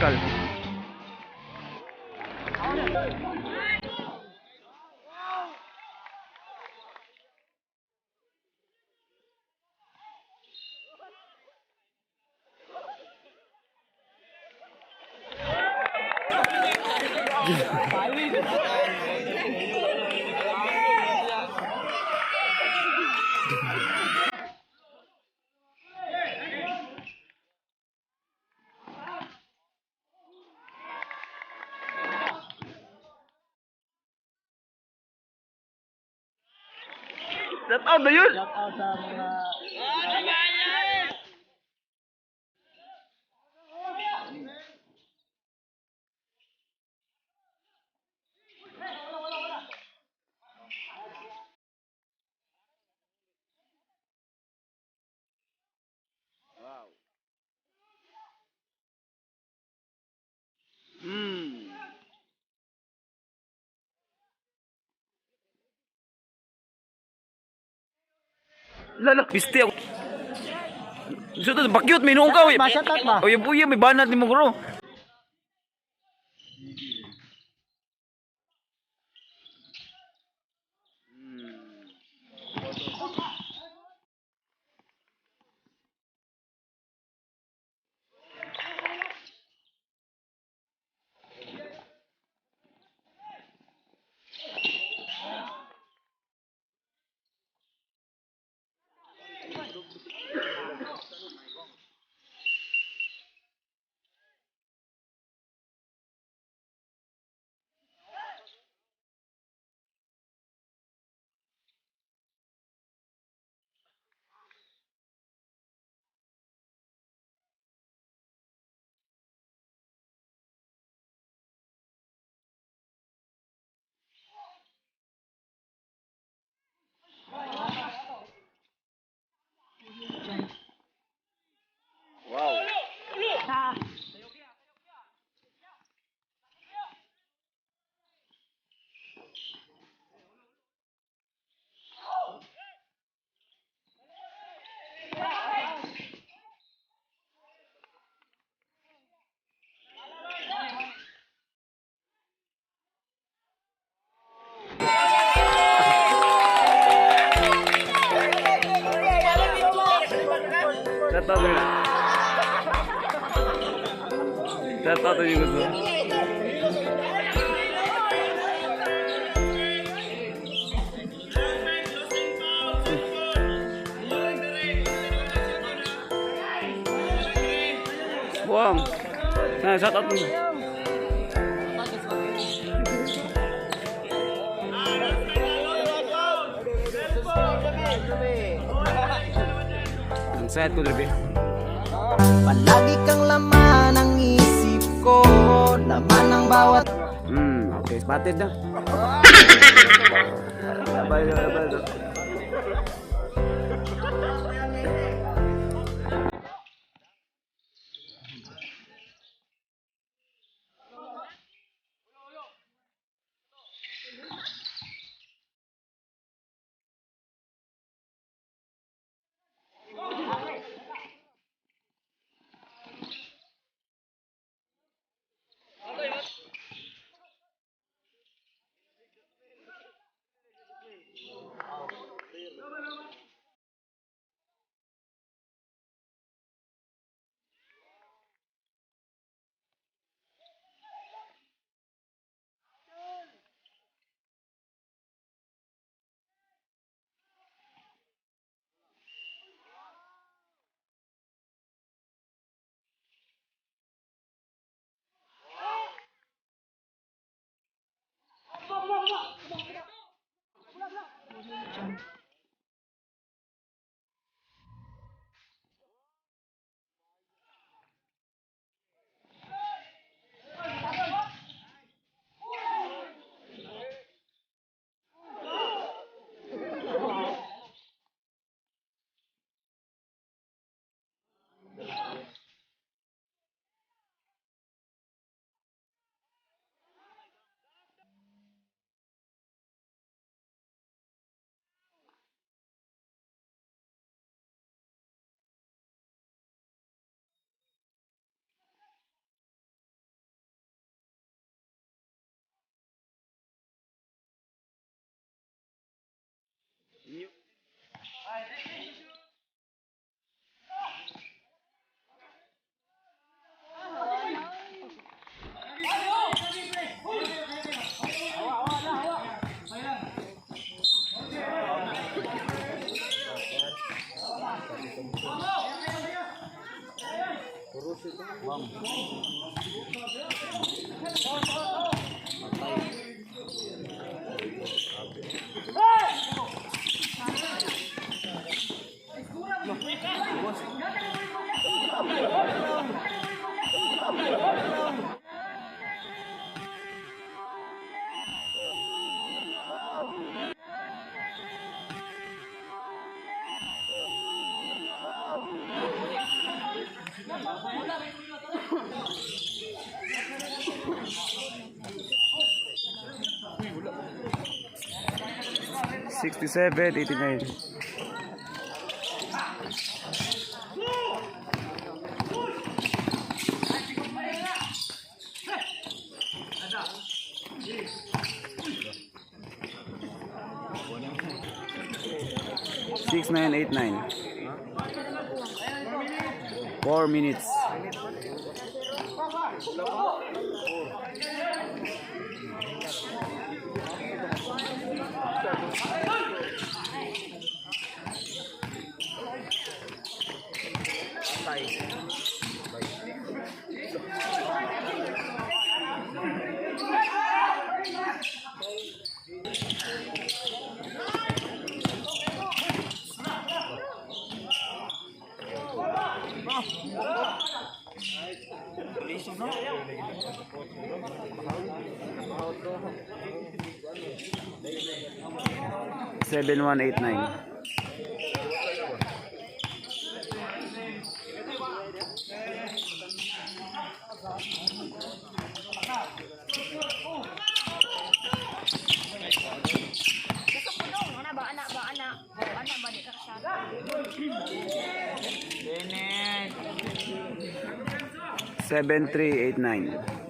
Bakal. Shout out na yun. Shout out sa mga Wow. Lala, piste ako. So, to, bakyot, may noong ka. Ba, shout out ba? Oy, buya, may banat ni mo guro. Wow. Shout out yun. Shout out yun gusto. Buang. Nah, shout out mo. Ang sad ko, grabe. Palagi kang laman ng isip ko, laman ng bawat Okay, spotted na. Labay, labay, labay. 67-89. 6989. 4 minutes. 7189. Gusto ko dong, ana ba, ana ba, ana. Oh, ana ba, di ka kasama. 7389.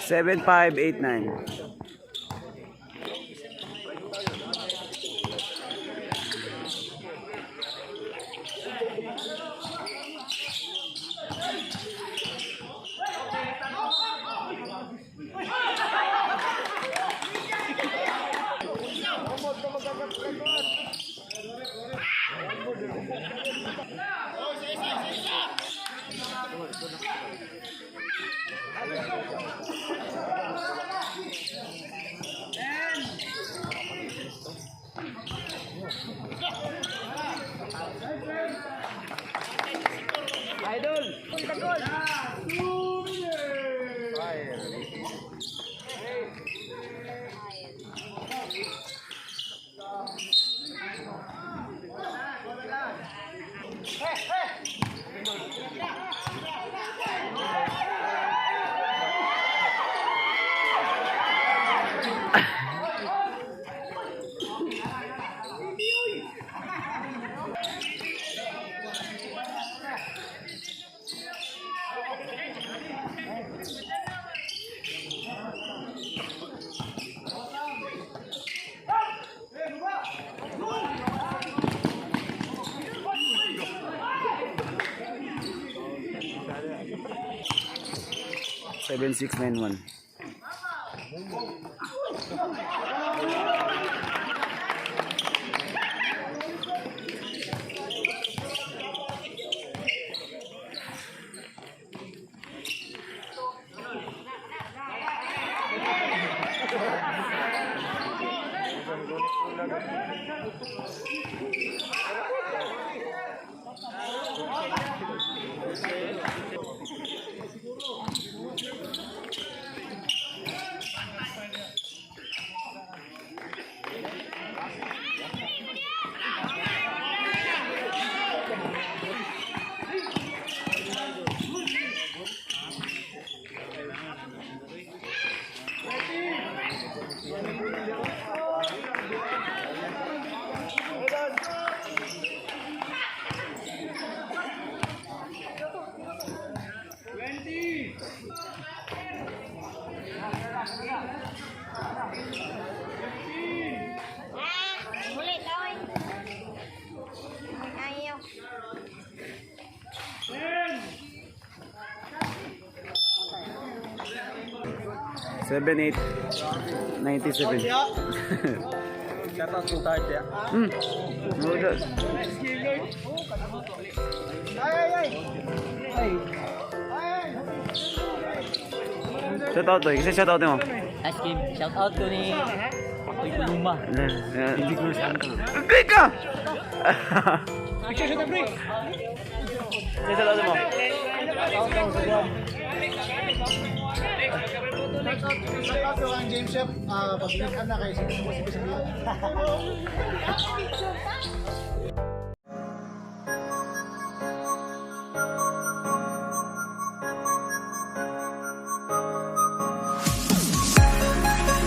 7589. 7691. 7, 8, 97. Shout out to Tart, ya. No, shout out to, kasi shout out mo. Ice cream. Shout out to ni Uy Kuluma. Gay ka! Shout out mo. Shout out to ang James Chef, pag na kayo, sino mo si.